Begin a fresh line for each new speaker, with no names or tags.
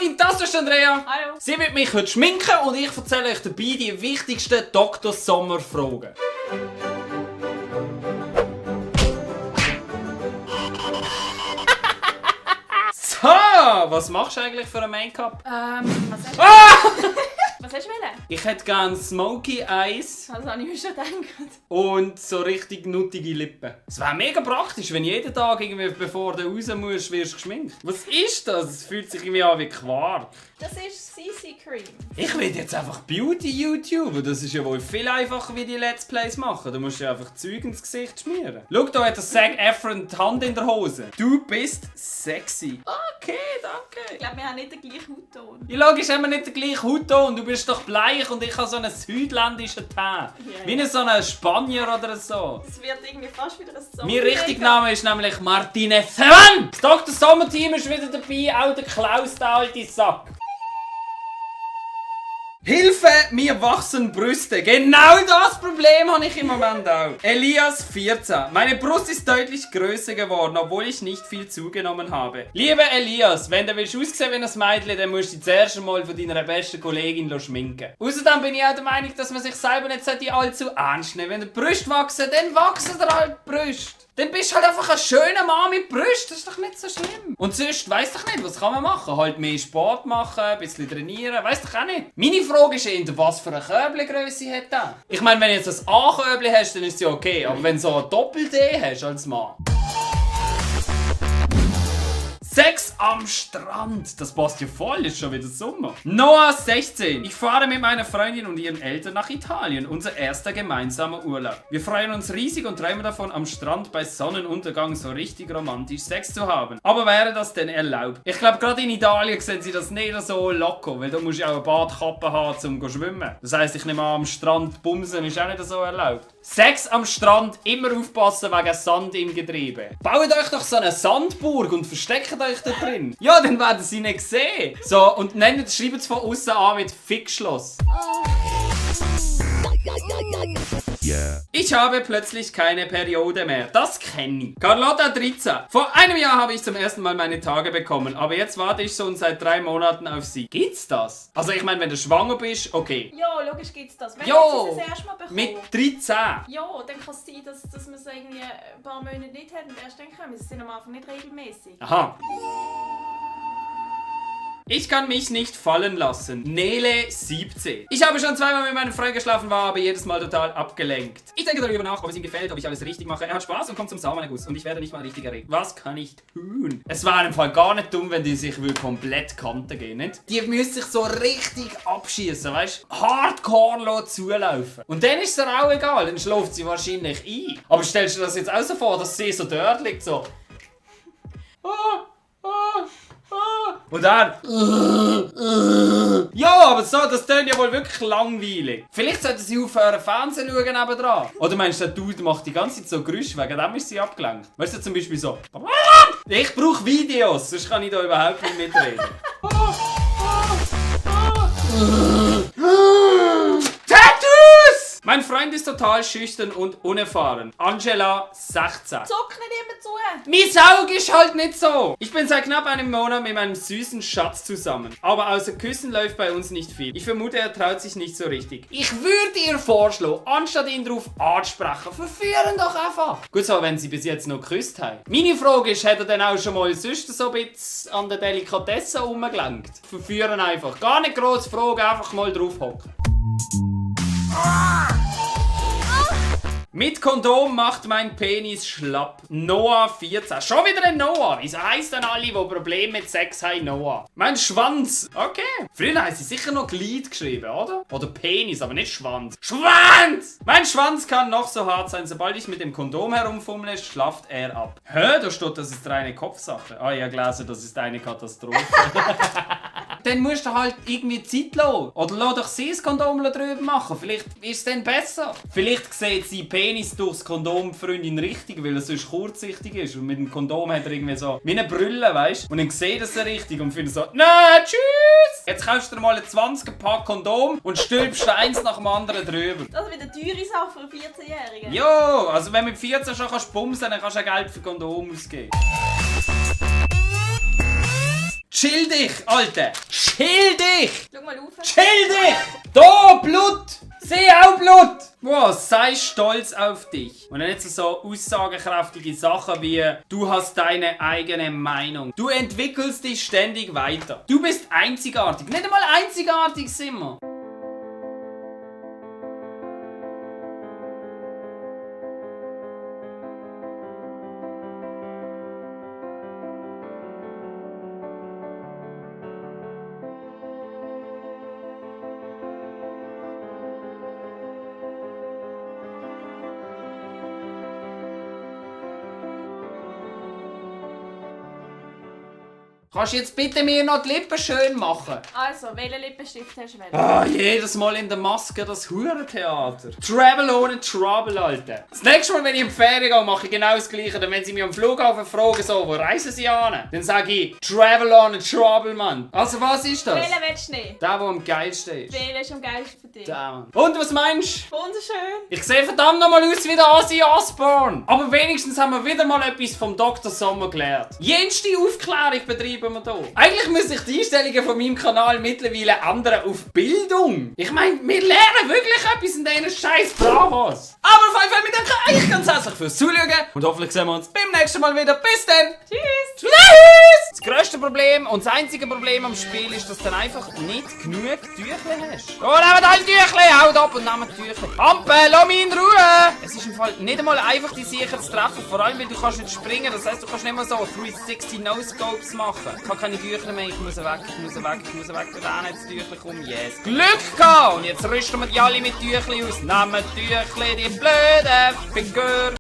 Martin, das ist Andrea.
Hallo.
Sie wird mich heute schminken und ich erzähle euch dabei die wichtigsten Dr. Sommer-Fragen. So, was machst du eigentlich für ein Make-up?
Was hast du?
Ah!
Was hast du wollen?
Ich hätte gerne Smoky Eyes
Das habe ich mir schon gedacht.
und so richtig nuttige Lippen. Es wäre mega praktisch, wenn jeden Tag, irgendwie, bevor du raus musst, wirst du geschminkt. Was ist das? Es fühlt sich irgendwie an wie Quark.
Das ist CC Cream.
Ich will jetzt einfach Beauty-YouTuber. Das ist ja wohl viel einfacher, wie die Let's Plays machen. Du musst ja einfach Zeug ins Gesicht schmieren. Schau, da hat der Zac Efron die Hand in der Hose. Du bist sexy. Okay, danke.
Ich glaube, wir haben nicht den gleichen Hautton.
Ja, logisch haben wir nicht den gleichen Hautton. Du bist doch bleich und ich habe so einen südländischen Teint. Wie so ein Spanier oder so.
Das wird irgendwie fast wieder ein Song.
Mein richtiger Name ist nämlich Martine Seven. Das Dr. Sommer-Team ist wieder dabei, auch der Klaus, der alte Sack. Hilfe, mir wachsen Brüste. Genau das Problem habe ich im Moment auch. Elias 14. Meine Brust ist deutlich größer geworden, obwohl ich nicht viel zugenommen habe. Lieber Elias, wenn du willst aussehen wie ein Mädchen, dann musst du dich zuerst einmal von deiner besten Kollegin schminken. Außerdem bin ich auch der Meinung, dass man sich selber nicht allzu ernst nehmen sollte. Wenn die Brüste wachsen, dann wachsen dir halt die Brüste. Dann bist du halt einfach ein schöner Mann mit Brüsten. Das ist doch nicht so schlimm. Und sonst weiss doch nicht, was kann man machen? Halt mehr Sport machen, ein bisschen trainieren. Weiss doch auch nicht. Meine Frage ist eher, was für eine Körbchengrösse hat der? Ich meine, wenn du jetzt ein A-Körbchen hast, dann ist es ja okay. Aber wenn du so ein Doppel-D hast als Mann. Sex am Strand. Das passt ja voll, ist schon wieder Sommer. Noah 16. Ich fahre mit meiner Freundin und ihren Eltern nach Italien. Unser erster gemeinsamer Urlaub. Wir freuen uns riesig und träumen davon, am Strand bei Sonnenuntergang so richtig romantisch Sex zu haben. Aber wäre das denn erlaubt? Ich glaube, gerade in Italien sehen sie das nicht so locker, weil da musst du auch eine Badkappe haben, um zu schwimmen. Das heisst, ich nehme an, am Strand bumsen ist auch nicht so erlaubt. Sex am Strand, immer aufpassen wegen Sand im Getriebe. Baut euch doch so eine Sandburg und versteckt euch da drin. Ja, dann werden sie nicht sehen. So, und schreibt es von außen an mit Fickschloss. Yeah. Ich habe plötzlich keine Periode mehr. Das kenne ich. Carlotta 13. Vor einem Jahr habe ich zum ersten Mal meine Tage bekommen, aber jetzt warte ich schon seit 3 Monaten auf sie. Gibt's das? Also ich meine, wenn du schwanger bist, okay.
Ja, logisch gibt's das. Wenn
Jo,
sie das erste Mal bekommen.
mit 13.
Ja, dann kann es sein, dass man es irgendwie ein paar Monate nicht hat und erst dann kommen. Sie sind am Anfang nicht regelmäßig.
Aha. Ich kann mich nicht fallen lassen. Nele 17. Ich habe schon 2-mal mit meinem Freund geschlafen, war aber jedes Mal total abgelenkt. Ich denke darüber nach, ob es ihm gefällt, ob ich alles richtig mache. Er hat Spaß und kommt zum Samenerguss und ich werde nicht mal richtig erregt. Was kann ich tun? Es wäre im Fall gar nicht dumm, wenn die sich komplett Kanten gehen, nicht? Die müssen sich so richtig abschießen, weißt du? Hardcore zulaufen. Und dann ist es ihr auch egal, dann schläft sie wahrscheinlich ein. Aber stellst du dir das jetzt auch so vor, dass sie so dort liegt, so... Und dann... Ja, aber so, das tönt ja wohl wirklich langweilig. Vielleicht sollten sie aufhören, Fernsehen schauen nebendran. Oder meinst du, der Dude macht die ganze Zeit so Geräusche, wegen dem ist sie abgelenkt. Weißt du, zum Beispiel so... Ich brauche Videos, sonst kann ich da überhaupt nicht mitreden. Tattoos! Mein Freund ist total schüchtern und unerfahren. Angela 16.
Zuck nicht immer zu.
Mein Auge ist halt nicht so. Ich bin seit knapp einem Monat mit meinem süßen Schatz zusammen. Aber außer Küssen läuft bei uns nicht viel. Ich vermute, er traut sich nicht so richtig. Ich würde ihr vorschlagen, anstatt ihn darauf anzusprechen, verführen doch einfach. Gut so, wenn sie bis jetzt noch geküsst haben. Meine Frage ist, hat er denn auch schon mal sonst so ein bisschen an der Delikatesse rumgelenkt? Verführen einfach. Gar nicht gross fragen, einfach mal drauf hocken. Mit Kondom macht mein Penis schlapp. Noah 14. Schon wieder ein Noah. Wieso heisst denn alle, die Probleme mit Sex haben, Noah? Mein Schwanz. Okay. Früher haben sie sicher noch Glied geschrieben, oder? Oder Penis, aber nicht Schwanz. Schwanz! Mein Schwanz kann noch so hart sein. Sobald ich mit dem Kondom herumfummle, schlafft er ab. Hä? Da steht, das ist reine Kopfsache. Ah, ich habe gelesen, das ist eine Katastrophe. Dann musst du halt irgendwie Zeit lassen. Oder lass doch sie das Kondom drüber machen. Vielleicht ist es dann besser. Vielleicht sieht sie Penis durchs Kondom die Freundin richtig, weil er sonst kurzsichtig ist. Und mit dem Kondom hat er irgendwie so wie eine Brille, weißt du? Und dann sieht er sie richtig und findet so, nein, tschüss! Jetzt kaufst du dir mal ein 20er-Pack Kondom und stülpst eins nach dem anderen drüber.
Das ist wieder teure Sache für 14-Jährige.
Jo, also wenn du mit 14 schon bumsen kannst, dann kannst du auch Geld für Kondom ausgeben. Chill dich, Alter! Chill dich!
Schau mal auf.
Chill dich! Da, Blut! Seh auch Blut! Wow, sei stolz auf dich. Und dann jetzt so aussagekräftige Sachen wie du hast deine eigene Meinung. Du entwickelst dich ständig weiter. Du bist einzigartig. Nicht einmal einzigartig sind wir. Kannst du jetzt bitte mir noch die Lippen schön machen?
Also, welchen Lippenstift hast du?
Ah, jedes Mal in der Maske das Hurentheater. Travel ohne Trouble, Alter. Das nächste Mal, wenn ich in die Ferien gehe, mache ich genau das Gleiche. Dann, wenn sie mich am Flughafen fragen, so, wo reisen sie an? Dann sage ich, Travel ohne Trouble, Mann. Also, was ist das?
Welchen willst du nicht?
Der am geilsten ist.
Welcher ist am geilsten für dich?
Der, Mann. Und, was meinst du?
Wunderschön.
Ich sehe verdammt nochmal aus wie der Ozzy Osbourne. Aber wenigstens haben wir wieder mal etwas vom Dr. Sommer gelernt. Jenste Aufklärung betreiben wir hier. Eigentlich müsste ich die Einstellungen von meinem Kanal mittlerweile ändern auf Bildung. Ich meine, wir lernen wirklich etwas in diesen scheiß Bravos. Aber auf jeden Fall, wir danken euch ganz herzlich fürs Zuschauen. Und hoffentlich sehen wir uns beim nächsten Mal wieder. Bis dann.
Tschüss.
Tschüss. Das grösste Problem und das einzige Problem am Spiel ist, dass du dann einfach nicht genug Tüchle hast. Oh, nehmt alle Tüchle, haut ab und nehmt Tüchle. Ampe, lass mich in Ruhe. Es ist im Fall nicht einmal einfach, die sicher zu treffen. Vor allem, weil du kannst nicht springen. Das heisst, du kannst nicht mal so 360 No-Scopes machen. Ich habe keine Tüchle mehr, ich muss weg, ich muss weg, ich muss weg. Bei denen hat das Tüchle kommen. Yes. Glück gehabt! Und jetzt rüsten wir die alle mit Tüchli aus. Nehmt Tüchli, die blöden Figur.